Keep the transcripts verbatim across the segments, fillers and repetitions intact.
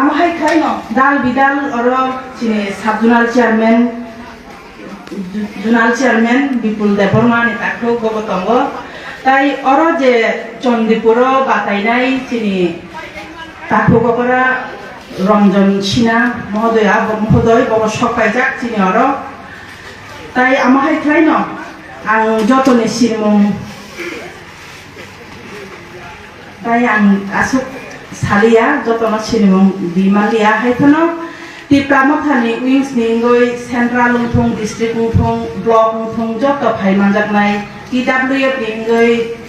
Amo hai khlaino dal bidal oro chini sub zonal chairman, zonal chairman Bipul Debbarma ni takhuk bobo tongo. Tai oro je Chandipuro batainai chini takhuk okora Ranjan Sinha mohodoya, bo mohodoi bobo sok paijak chini oro. Tai amo hai khlaino ang jotoni sinimung tai ang aswk saliya, jotono sinimung di manliya. Hai phano Tipra Mothani wings ni wngwi central wngthung, district wngthung, block wngthung, joto phai manjaknai T W F ni wngwi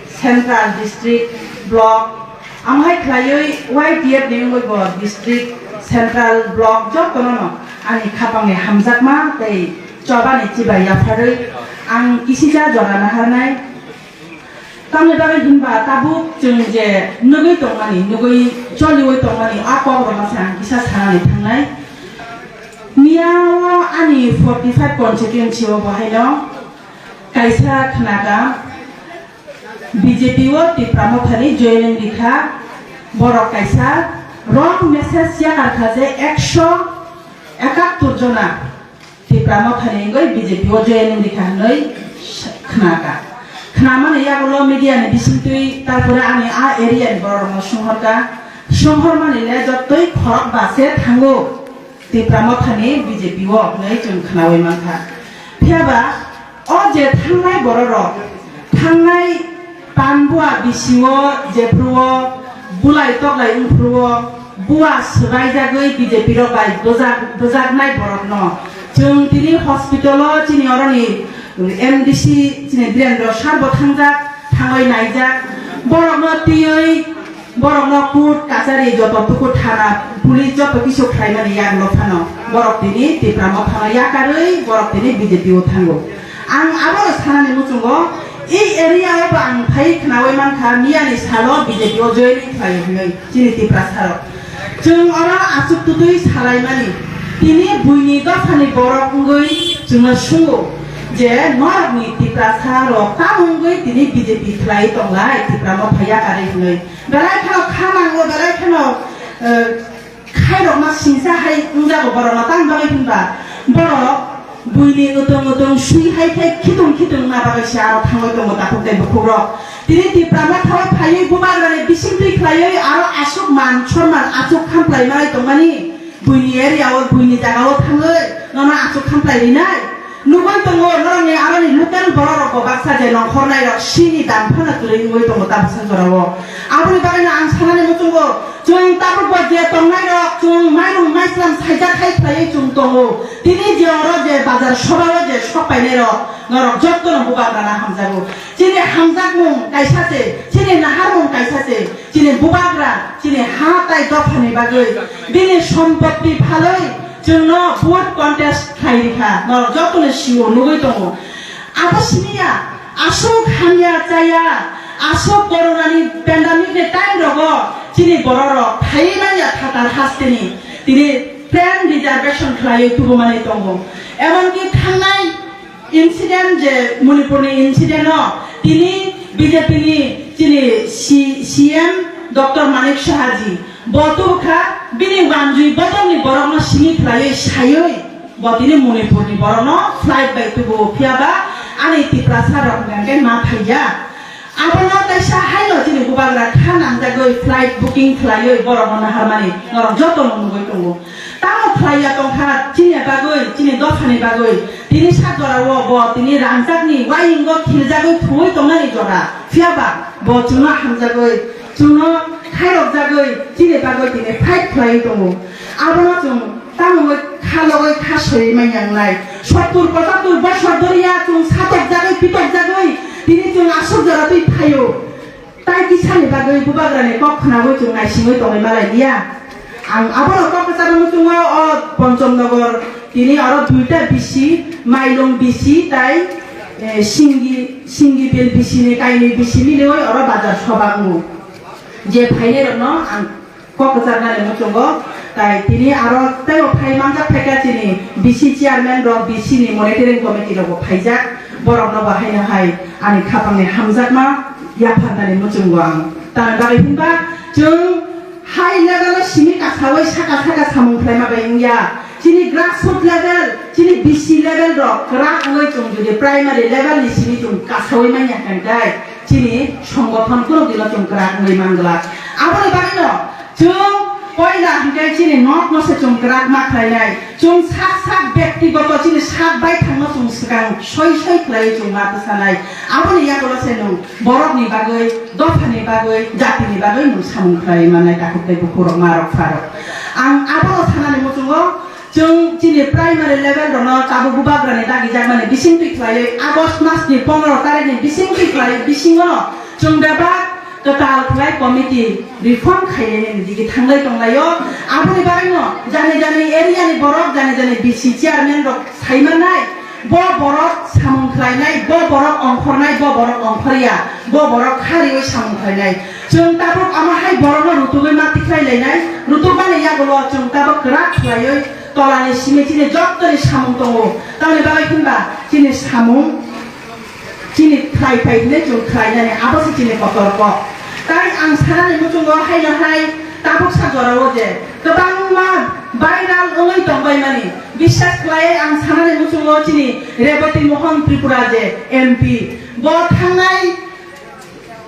central, district, block, amo hai khlaiwi Y T F ni wngwi bo district, central, block jotono no ani khapangni hamjakma tei chobani chibai yapharwi ang kisisa jora naharnai. Tamni bagwi hinba tabuk chwng je nugwi tongmani, nugwi choliwi tongmani a kokrokno se ang kisa sanani thangnai. Miyao ani forty five constituency o bo haino kaisa khnaka B J P o Tipra Mothani joining rikha, borok kaisa wrong message yakar kha je ekso ekattor jona Tipra Mothani wngwi B J P o joining rikha hwnwi khna kha. Khnamani yagulo media ni bisingtwi, tarpore ani a area ni borok rokno songhor kha. Songhor mani le jottoi khorok ba se thango Tipra Mothani B J P o hwnwi chwng khnaui mankha. Phiya ba o je thangnai borok rok, thangnai Panbua bisio jephruo bulai toklai wngphruo bua swbaijagwi B J P rok bai bwjak-, bwjaknai borokno chwng tini hospital-o chini oroni M D C chini Birendra sir bo thangjak, thangwi naijak. Borokno twiwi borokno court kachari joto tuku thana police joto kisu khlaimani yagulo phano borok tini Tipra Mothano yakarwi borok tini B J P-o thango. Ang abono sanani muchungo, ei area o bo ang phai khnaui mankha, miyani salo B J P o joining khlai hwnwi chini Tiprasa rok. Chwng oro aswk twtwi salaimani, tini buini dophani borok wngwi chwngno sungo je norokni Tiprasa rok tamo wngwi tini B J P khlai tonglai, Tipra Motha yakarwi hwnwi. Belai kheno kha nango, belai kheno, eh, khairokma singsa hai wngjago borokno, tamni bagwi hinba borok buini wtwng wtwng swi hai khe khitung khitung wngna bagwi se aro thangwi tongo takhuk tei bukhukrok. Tini Tipra Mothao phaiwi bubagrani bisingtwi khlaiwi aro aswk man sonman aswk khamplai manai tongmani, buini area o, buini jaga o thangwi nono aswk khamplai rinai? Nugwi tongo, norokni aroni local borok rokbo baksa je nongkhornai rok sini dam phano kwrwi wngwi tongo tabuksa jorao. Aboni bagwino ang sanani muchungo, chwng tabukbo je tongnai rok, chwng mairum maislam saijak hai khlaiwi chwng tongo. Tini je oro je bazar sobao je sok painai rok, norok jotono bubagrana hamjago. Chini hamjakmung kaisa se, chini naharmung kaisa se, chini bubagra, chini ha tai dophani bagwi, bini sompotti phalwi, chwngno vote contest khlai rikha, norok jotono sio nugwi tongo. Abo siniya, aswk hamya chaya, aswk corona ni pandemic ni time rogo chini borok rok phaiwi manya phatar hasteni tini plan reservation khlaiwi tubumani tongo. Emonki thangnai incident je Manipur ni incident o tini B J P ni chini C-, C M Doctor Manik Saha ji bo tubukha, bini wanjwi bodolni borokno simi khlaiwi saiwi bo tini Manipur ni borokno flight bai tubu, phiya ba ani Tiprasa rok hwnkhe ma phaiya. Abono kaisa haino chini bubagra kha nangjagwi flight booking khlaiwi borokno naharmani norok jotono nugwi tongo. Tamo khlaiya tongkha chini bagwi, chini dophani bagwi. Tini sak jorao bo tini rangchakni wayingo khiljagwi thuwi tongnani jora. Phiya ba bo chwngno hamjagwi, chwngno khairokjagwi chini bagwi tini fight khlaiwi tongo. Abono chwng tamungwi kha logwi kha soiwi manya wngnai. Sottur pochattur bosor doriya chwng satokjagwi pitokjagwi tini chwng aswk jora twi phaio. Tai kisani bagwi bubagrani kok khnaui chwng naisingwi tongwi malai liya. Ang abono kok kwcharo muchungo o Ponchom Nogor tini oro duita B C, Mailung B C tai, eh, Singi, Singi Bill B C ni kainwi B C miliui oro bazar soba wngo. Je phainai rokno ang kok kwcharnani muchungo, tai tini aro teibo phai manjak phaikha chini B C chairman rok, B C ni monitoring committee rokbo phaijak, borokno bo haino hai ani khapangni hamjakma yapharnani muchungo ang. Tamni bagwi hinba chwng high level o simi Sawi saka saka samung khlaima bai wngya. Chini grassroots level, chini B C level rok kwrak wngwi chwng jodi primary level ni simi chwng kasawi manya hwnkhe chini songgothon kunu dino chwng kwrak wngwi manglak. Aboni bagwino chwng poila hwnkhe chini nok no se chwng kwrak ma khlainai. Chwng sak sak bektigoto chini sak bai thangno chwng swkang soi soi khlaiwi chwng ma twsanai. Aboni yagulo se nwng borokni bagwi, dophani bagwi, jatini bagwi nwng samung khlaiwi mannai takhuk tei bukhurok, marok, pharok. Ang abono sanani muchungo, chwng chini primary level rokno tabuk bubagrani dagijakmani bisingtwi khlaiwi August masni pondro tarikhni bisingtwi khlaiwi bisingono chwng bebak kwtal khlai committee reform khainani digi thanglai tonglaio. Aboni bagwino jani jani area ni borok, jani jani B C chairman rok saimanai. Bo borok samung khlainai, bo borok ongkhornai, bo borok ongkhorya, bo borok khariwi samung khlainai. Chwng tabuk omo hai borokno rutugwi ma tikhlai lainai, rutugmani yagulo chwng tabuk kwrak khlaiwi tolani simi chini jottoni samung tongo. Tamoni bagwi hwnba chini samung chini khlai phai hwnwi chwng khlainani, abo se chini kotor kok. Tai ang sanani muchungo haino hai tabuk sa jorao je kwbangma viral wngwi tongbaimani. Biswas khlaiwi ang sanani muchungo chini Reboti Mohan Tripura je M P, bo thangnai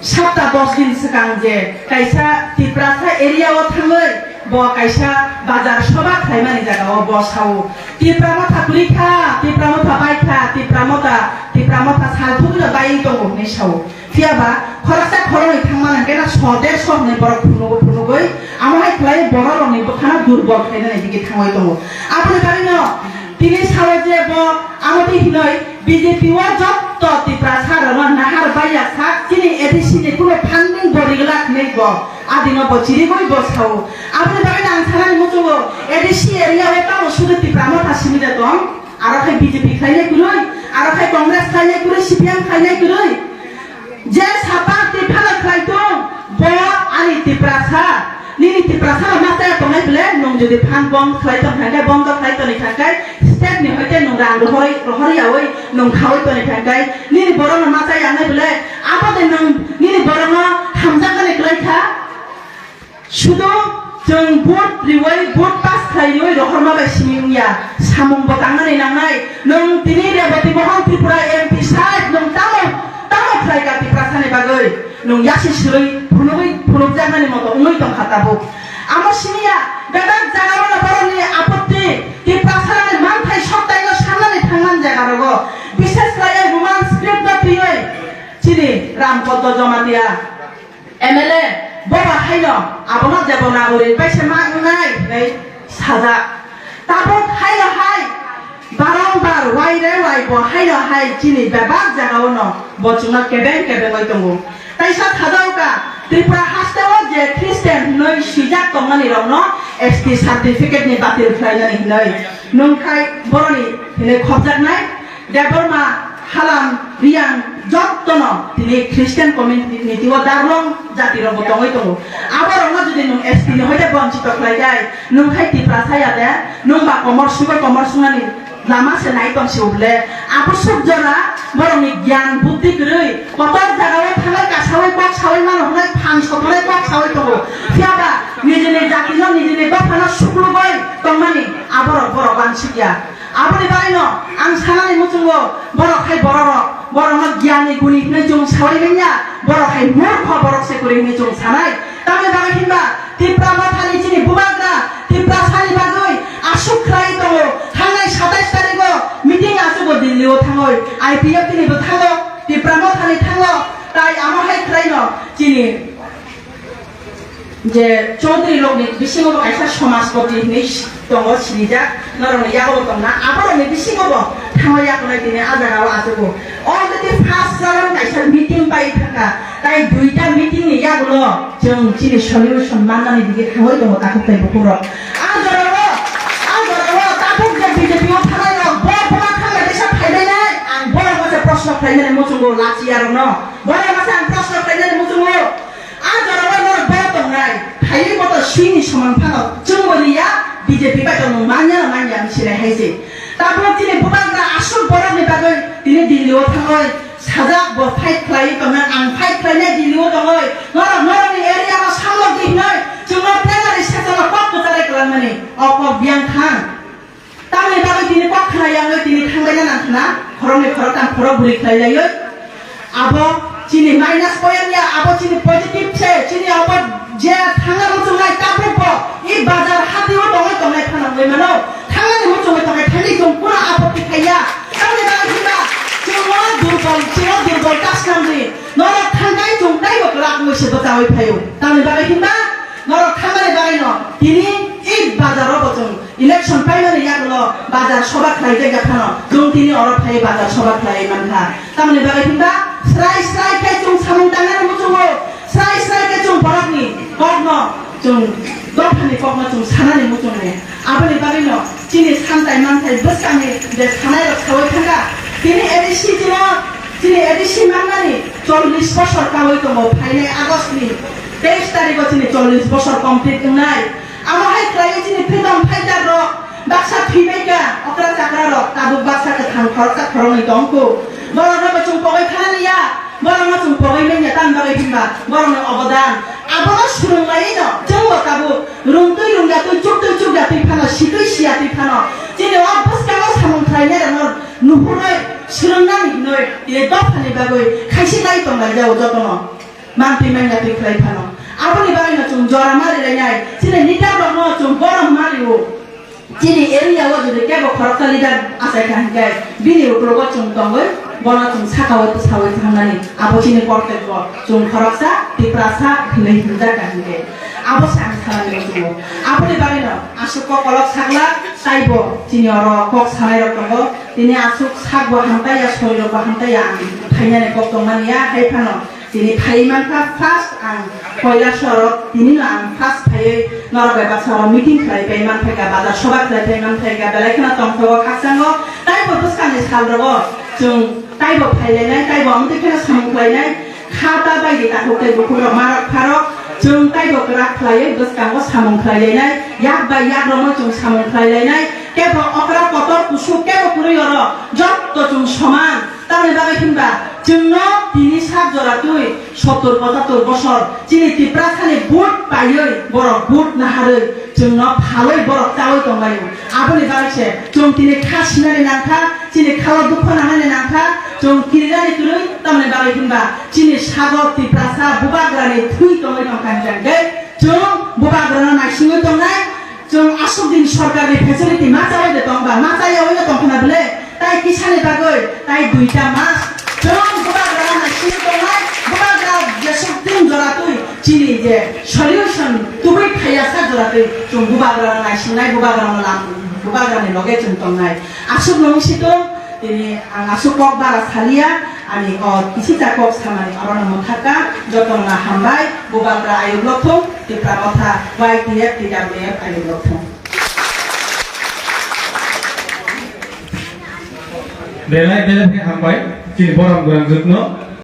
sapta dos din swkang je kaisa Tiprasa area o thangwi bo kaisa bazar soba khlaimani jaga o bo sao, "Tipra motha kwrwi kha, Tipra motha bai kha, Tipra motha, Tipra motha sal thugwi no bai tongo," hwnwi sao. Phiya ba khoroksa khoroknwi thangmani hwnkhe na so der so hwnwi borok phunugo, phunugwi amo hai khlai borok rokni bwkhano durbol khlainani digi thangwi tongo. Aboni bagwino tini sao je bo amo twi hwnwi B J P o jotto Tiprasa rokno nahar baiya sak chini A D C ni kuno funding bo rigwlak hwnwi bo adino bo chirigwi bo sao. Aboni bagwino ang sanani muchungo A D C area o tamo sudu Tipra motha simi de tong, aro khai B J P khlainai kwrwi, aro khai Congress khlainai kwrwi, C P M khlainai kwrwi. Je sapak twi phano khlai tong, bo ani Tiprasa. Nini Tiprasa no ma chaya tongnai bole, nwng jodi phan bond khlai tong kha khe, bond khlai toni kha khe, state ni hoite nwng rang rohorwi, rohorwi yawi nwng khawi toni kha khe, nini borok no ma chaya nai bole, abo de nwng nini borok no hamjakmani kwlai kha. Sudu chwng vote riwi, vote pass khlaiwi rohorma bai simi wngya, samung bo tangnani nangnai. Nwng tini Reboti Mohan Tripura M P side nwng tamo, tamo khlai ka Tiprasani bagwi? Nwng yasi sirwi phunugwi, phunukjaknani moto wngwi tongkha tabuk. Amo simiya, bebak jagao no borokni apotti, Tiprasani manthai soktaino sannani thangmani jagarogo, bishes khlaiwi Roman script no twiwi chini Ram Poddo Jamatia M L A bo ba haino abono Devanagari paisa ma wngnai hwnwi sajak. Tabuk haino hai barongbar wai re wai bo haino hai chini bebak jagao no bo chwngno kebeng kebeng oi tongo. Taisa sajao ka Tripura hasteo je Christian hwnwi swijak tongmani rokno S T certificate ni batil khlainani hwnwi nwng khai boroni hwnwi khopjaknai. Debbarma, Halam, Riyang, jottono tini Christian community o Darlong jati rokbo tongwi tongo. Aborokno jodi nwng S T ni hoite bonchito khlai khe, nwng khai Tiprasa ya de, nwng ba komor sugo komor sungnani lama se nai tong si uble. Abusuk jora borokni gyan buddhi kwrwi, kotor jagao thangai kasawi kok sawi mano hwnwi phan sotonai kok sawi tongo. Phiya ba nijini jatino, nijini dophano suklugwi tongmani aborok borok wansikya. Aboni bagwino ang sanani muchungo, borok hai bororok, borokno giyani guni hwnwi chwng sawi manya, borok hai murkho borok se kwrwi hwnwi chwng sanai. Tamni bagwi hinba Tipra Mothani chini bubagra Tiprasani bagwi aswk khlai tongo. Thangnai satais tarigo meeting achugo Delhi o thangoi, I P F T ni bo thango, Tipra Mothani thango, tai amo hai khlaino chini je Chaudhary rokni bisingo bo kaisa somajpoti hinwi tongo sinijak, norokni yago bo tongna, aborokni bisingo bo thangwi yakunai tini a jagao achugo. Already first round kaisa meeting pai thangkha, tai duita meeting ni yagulo chwng chini solution mannani digi thangwi tongo takhuk tei bukhuk rok. A jorao, a jorao takhuk je B J P o thangnai rok, bo buma thangna kisa phainai nai, ang borok masa proshno khlainani muchungo lachiya rokno, borok masa ang proshno khlainani muchungo. A jorao norok bo tongnai, phaiwi boto swini somang phano chwngbo riya, B J P bai tongmung manya na manya hinwi sinai hai se. Tabuk chini bubagra aswk borokni bagwi tini Delhi o thangwi sajak, bo fight khlaiwi tongnai, ang fight khlainai Delhi o tongwi, norok norokni area no samlok di hinwi chwngno plenary session o kok kwchari o kok biyang thang. Tamoni bagwi tini kok khna yangwi tini thangbaina nang khna, khoroknwi khoroktham khorok bwrwi khlai laiwi. Abo chini minus point ya, abo chini positive se, chini abo je thangna muchungnai tabukbo i bazar hati o tongwi tongnai phano wngwi mano. Thangnani muchungwi tongnai thangwi chwng kuno apotti khaiya. Tamoni bagwi hinba chwng o durbol, chwng o durbol ta swnamdi. Norok thangbai chwng taibo kwrak wngwi se bwchaui phaio. Tamoni bagwi hinba norok thangmani bagwino tini i bazar o bo chwng election paimani yagulo bazar soba khlai tei phano chwng tini oro phai bazar soba khlai mankha. Tamoni bagwi hinba srai srai khe chwng samung tangnani muchungo, srai srai khe chwng borokni kokno chwng dophani kokno chwng sanani muchungo. Aboni bagwino chini santai manthai bwskangni je sanai rok sawi thangkha. Tini A D C chino, chini A D C mannani chollish bosor kawi tongo, phainai August ni teis tarikh o chini chollish bosor complete wngnai. Amo hai khlaiwi chini freedom fighter rok baksa thwibaikha, okra chakra rok tabuk baksa kwthang khoroksa khoroknwi tongkhu. Borok rokbo chwng pogwi thanani ya, borok no chwng pogwi manya tamni bagwi hinba borok ni obodan. Abono swrwng laiwi no chwngbo tabuk rwngtwi rwngya twi chuktwi chukya twi phano sitwi siya twi phano chini o bwskango samung khlainai rokno nuhurwi swrwngnani hinwi tini dophani bagwi khaisi lai tong lai jao jotono. Mantwi manya twi khlai phano. Aboni bagwino chwng jora mari lainai, chini leader rokno chwng borom mario. Chini area o jodi kebo khoroksa leader achai kha hinkhe bini uklogo chwng tongwi bono chwng saka o twi sawi thangnani abo chini kortobbo. Chwng khoroksa Tiprasa hinwi hinjak kha hinkhe abo se ang sanani muchungo. Aboni bagwino aswk kok kolok sakla taibo chini oro kok sanai rok tongo. Tini aswk sakbo hamtaiya, sorirokbo hamtaiya ang phainani kok tongmani ya hai phano. Tini phaiwi mankha first ang Kailasoro, tinino ang first phaiwi norok bai baksa oro meeting khlai pai mankha, bazar soba khlai pai mankha, belai kheno tongthogo khakchango, taibo bwskangni salrogo chwng taibo phailainai, taibo amtwi kheno samung khlainai, kha ta bai di takhuk tei bukhukrok marok pharok chwng taibo kwrak khlaiwi bwskango samung khlailainai, yak bai yakrokno chwng samung khlailainai, kebo okra kotor kusuk kebo kwrwi oro jotto chwng soman. Tamni bagwi hinba chwngno tini sak jora twi sottor pochattor bosor chini Tiprasani vote paiwi borok vote naharwi chwngno phalwi borok chawi tonglaio. Aboni bagwi se chwng tini kha sinani nangkha, chini khalo dukho nangnani nangkha, chwng kirinani kwrwi. Tamni bagwi hinba chini sago Tiprasa bubagrani thwi tongwi tongkha hinkhe chwng bubagrano naisingwi tongnai. Chwng aswk din sorkarni facility ma chawi de tong ba, ma chaya wino tong khna bwle, tai kisani bagwi, tai duita mas. Chwng bubagrano naisingwi tongnai, bubagra jeswk din jora twi chini je solution tubui phaiya sa jora twi chwng bubagrano naisingnai, bubagrano lam, bubagrani loge chwng tongnai. Aswk nung si tong, tini ang aswk kok bara salia, ani o kisi ta kok samani orono mwthaka, jotono hambai, bubagra ayuk lothung, Tipra Motha, Y T F, T W F ayuk lothung. Belai belai khe hambai, chini borom gwnang jwkno.